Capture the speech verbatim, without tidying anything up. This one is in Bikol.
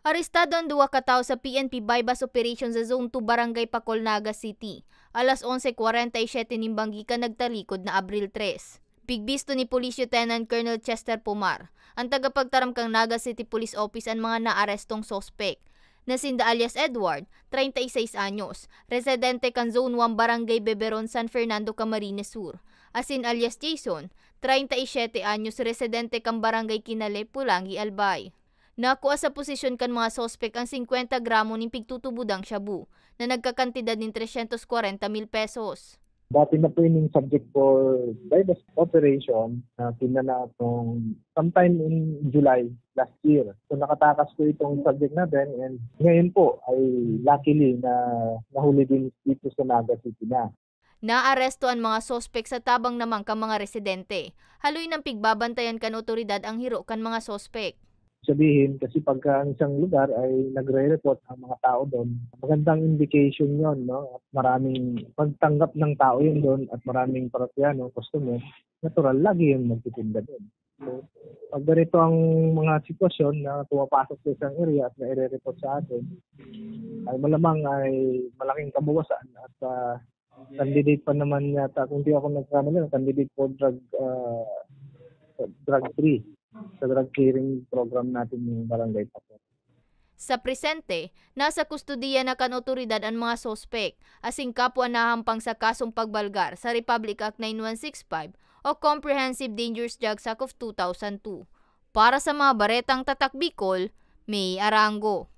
Arestado an duwa ka tawo sa P N P buy-bust operation sa Zone two, Barangay Pacol, Naga City, alas onse kwarenta y siyete nin banggi kan nagtalikod na Abril tres. Pigbisto ni Police Lieutenant Colonel Chester Pomar, an tagapagtaram kan Naga City Police Office, an mga naarestong suspek, na sinda alias Edward, treinta y seis anyos, residente kan Zone one, Barangay Beberon, San Fernando, Camarines Sur, asin alias Jason, treinta y siete anyos, residente kan Barangay Kinale, Pulangi, Albay. Nakua sa posisyon kan mga suspek an singkwenta gramo nin pigtutubodang shabu na nagkakantidad nin tresyentos kwarenta mil pesos. Dati na po ining subject for buy-bust operation na pinanatong sometime in July last year. So, nakatakas po itong subject natin, and ngayon po ay luckily na nahuli din dito sa Naga City na. Naaresto an mga suspek sa tabang naman kan mga residente. Haloy nang pigbabantayan kan otoridad ang hiro kan mga suspek. Sabihin, kasi pagka ang isang lugar ay nagre-report ang mga tao doon, magandang indication yon, no? At maraming pagtanggap ng tao yun doon at maraming parokyano, customer, natural, lagi yung magtitinda doon. So, pag ganito ang mga sitwasyon na pumapasok sa isang area at nai-report sa atin, ay malamang ay malaking kabawasan at, ah, candidate pa naman yata, kung di ako nagkamali, candidate for drug, ah, drug free sa drug clearing program natin yung Barangay Pacol. Sa presente, nasa kustodiya na kan otoridad an mga suspek, asin kapwa nahampang sa kasong pagbalgar sa Republic Act nine one six five o Comprehensive Dangerous Drugs Act of two thousand two. Para sa mga baretang Tatak Bicol, May Arango.